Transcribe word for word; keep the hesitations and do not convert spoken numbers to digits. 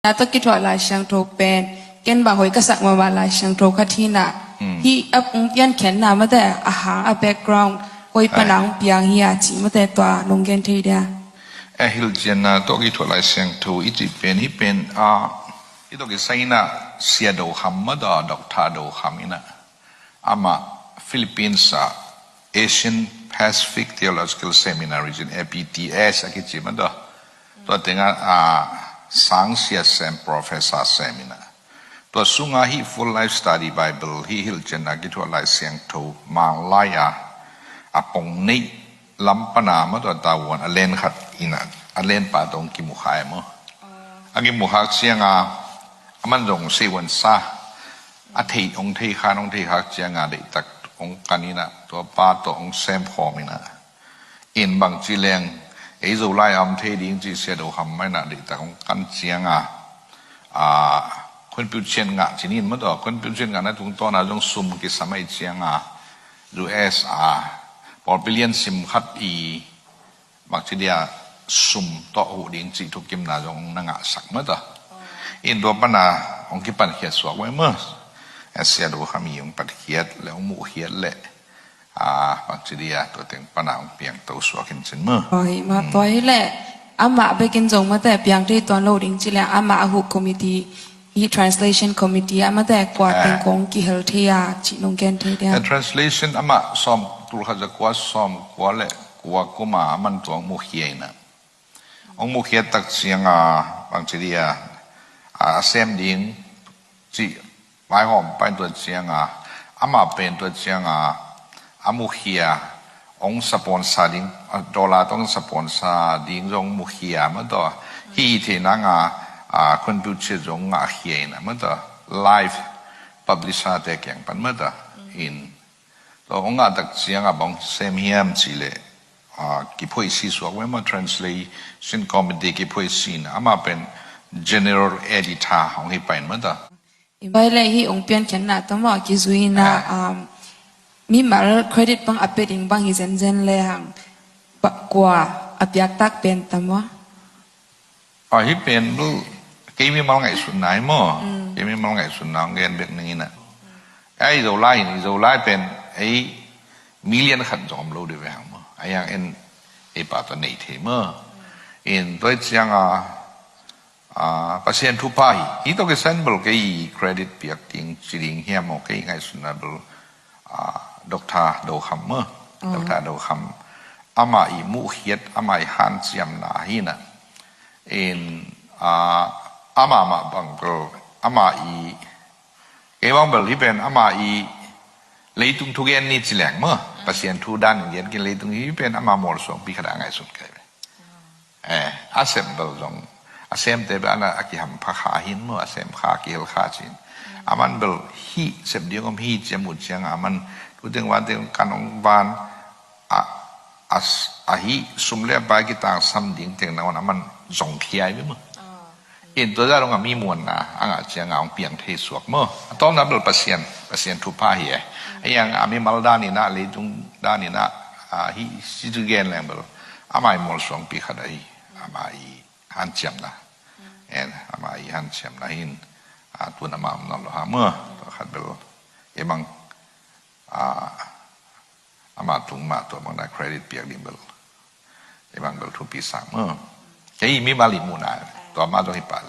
Na tawh kithuah Lai Siangtho pen ken bang hoih ka sak mahmah Lai Siangtho khat hi na. Hmm. Hih a hong piankhiatna mate a hang a background koi pan a hong piang hi a cih mate tua nong gen thei dia. A hilhcianna tawh kithuah Lai Siangtho i cih pen hih pen a i tawh kisai in a Sia Do Kham mate a Doctor Do Kham in a amah Philippines ah Asian Pacific Theological Seminary cin A P T S a kici mate a tua tengah a sang sia sem professor sem in a tua sungah hih Full Life Study Bible hih hilhcianna kithuah Lai Siangtho Manglai a a pong neih lam pana mate a tavuan a len khat in a a len pa tawh hong kimukhak e maw. A kimukhak cianga a man zong seivuan sa a thei hong thei khan hong thei khak cianga deihtak hong kan in a tua pa tawh hong sem khawm in a in bangci leng ei Zolai a om thei ding ci Sia Do Kham mah in a deihtak hong kan cianga a Khun Piu Chian ngah cinin mate a Khun Piu Chian ngahna tungtawna zong sum kisam ahi cianga U S a pawlpi lian sim khat i bangci dia sum tawh huh ding cih thukimna zong na ngahsak mate a in tua pana hong kipankhiat suak ve maw. A Sia Do Kham i hong patkhiat le hong muhkhiat le a bangci dia tua teng pana hong piangto suak in cin maw. Tua hi mah tua hi leh amah bekin zong mate piang thei tuan lo ding ci leh amah a huh committee hi translation committee a mate kua teng kong kihel thei a cih nong gen thei dia. A translation amah sawm tul khat za kua sawm kua le kua kuma a man tua hong mukhia in a hong mukhia tak cianga bangci dia a sem ding cih vaihawm pain tua cianga amah pen tua cianga a mukhia hong sponsor ding a dollar tawh hong sponsor ding zong mukhia mate a hih theih nanga a Khun Piu Chian zong ngahkhia in a mate a live publisher te kiang pan mate a in tua hong ngah tak cianga bang sem hiam ci leh a kiphoisi suak ve maw translation committee kiphoisi in amah pen general editor hong hi pain mate a. I bai le hi hong piankhiatna tawh maw kizui in a um, mimal credit bang a pia ding bang hi zenzen le hang kua a piaktak pen tam maw. A hih pen bel kei mimal ngaihsutna hi maw. Kei mimal ngaihsutna hong gen bek ning in a ei Zolai in i Zolai pen ei million khat zong om lo dih ve hang maw a hiang en ei pa tawh nei thei maw. In tua hi cianga a Pasian thupha hi hi tawh kisai in bel kei credit piak ding ci ding hiam maw kei ngaihsutna bel a Doctor Do Kham maw. Doctor Do Kham amah i muhkhiat amah i hanciamna hi na in a amah mah bang bel amah i kei bang bel hi pen amah i leitung thugen ni ci leng maw Pasian thu dan in gen kin leitung hi pen amah mualsuangpi khat a ngaihsun kai ve. Eh, a sem bel zong a semte bel ana a kihampha kha hin maw a sem kha kihel kha cin a man bel hih sem ding om hi ciam uh cianga a man tu teng van teng kan ong van a a hih sum le a pai kitangsam ding teng nangawn a man zong khia hi maw. In tua zah dong a mi muanna a ngah cianga hong piang thei suak maw a tawpna bel Pasian Pasian thupha hi e. A hiang a mimal daninah leitung daninah a hih si tu gen leng bel amah i mualsuangpi khat ahi amah i hanciamna en amah i hanciamna hin a tun amah om nawn lo ha maw. Tua khat bel i mang a amah tung mah tua bang na credit piak ding bel i mang bel thupi sang maw. Kei mimal i muhna tua mah zong hi pah.